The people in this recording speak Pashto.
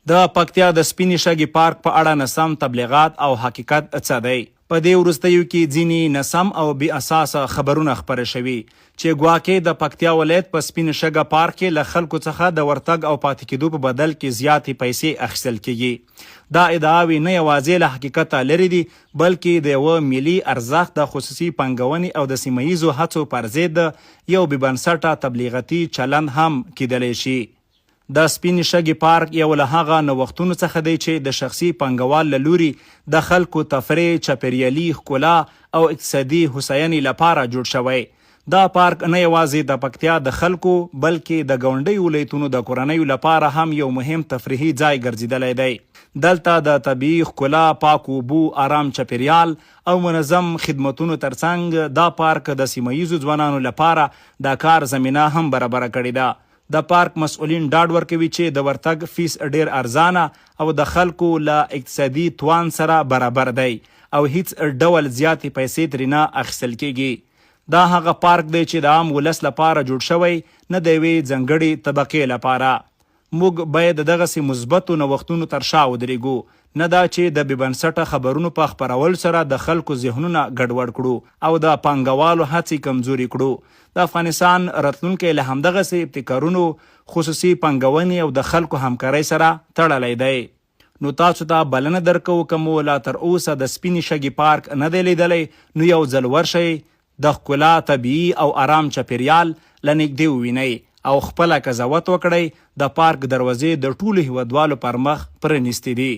د پکتیا د سپینې شګې پارک په اړه ناسم تبلیغات او حقیقت څه دی؟ په دې وروستیو کې ځینې ناسم او بې اساسه خبرونه خپاره شوي، چې ګواکې د پکتیا ولایت په سپینه شګه پارک کې له خلکو څخه د ورتګ او پاتې کېدو په بدل کې زیاتې پیسې اخیستل کېږي. دا ادعاوې نه یواځې له حقیقته لرې دي، بلکې د یوه ملي ارزښت، د خصوصي پانګونې او د سیمه ییزو هڅو پر ضد یو بې بنسټه تبلیغاتي چلند هم کېدلی شي. د سپینې شګې پارک یو له هغه نوښتونو څخه دی چې د شخصي پانګوال له لوري د خلکو تفریح، چاپېریالي ښکلا او اقتصادي هوساینې لپاره جوړ شوی. دا پارک نه یوازې د پکتیا د خلکو، بلکې د ګاونډیو ولایتونو د کورنیو لپاره هم یو مهم تفریحي ځای ګرځېدلی دی. دلته د طبیعي ښکلا، پاکو اوبو، ارام چاپېریال او منظم خدمتونو ترڅنګ، دا پارک د سیمهییزو ځوانانو لپاره د کار زمینه هم برابره کړې ده. د پارک مسؤلین ډاډ ورکوي چې د ورتګ فیس ډېر ارزانه او د خلکو له اقتصادي توان سره برابر دی او هیڅ ډول زیاتې پیسې ترې نه اخیستل کېږي. دا هغه پارک دی چې د عام ولس لپاره جوړ شوی، نه د یوې ځانګړې طبقې لپاره. موږ باید د دغسې مثبتو نوښتونو تر شا ودرېږو، نه دا چې د بې بنسټه خبرونو په خپرولو سره د خلکو ذهنونه ګډوډ کړو او د پانګوالو هڅې کمزورې کړو. د افغانستان راتلونکی له همدغسې ابتکارونو، خصوصي پانګونې او د خلکو همکارۍ سره تړلی دی. نو تاسو ته بلنه درکوو که مو لا تر اوسه د سپینې شګې پارک نه دی لیدلی نو یو ځل ورشئ، د ښکلا، طبیعي او ارام چاپېریال له نږدې ووینئ او خپله قضاوت وکړئ، د پارک دروازې د ټولو هېوادوالو پر مخ پرنیستې دي.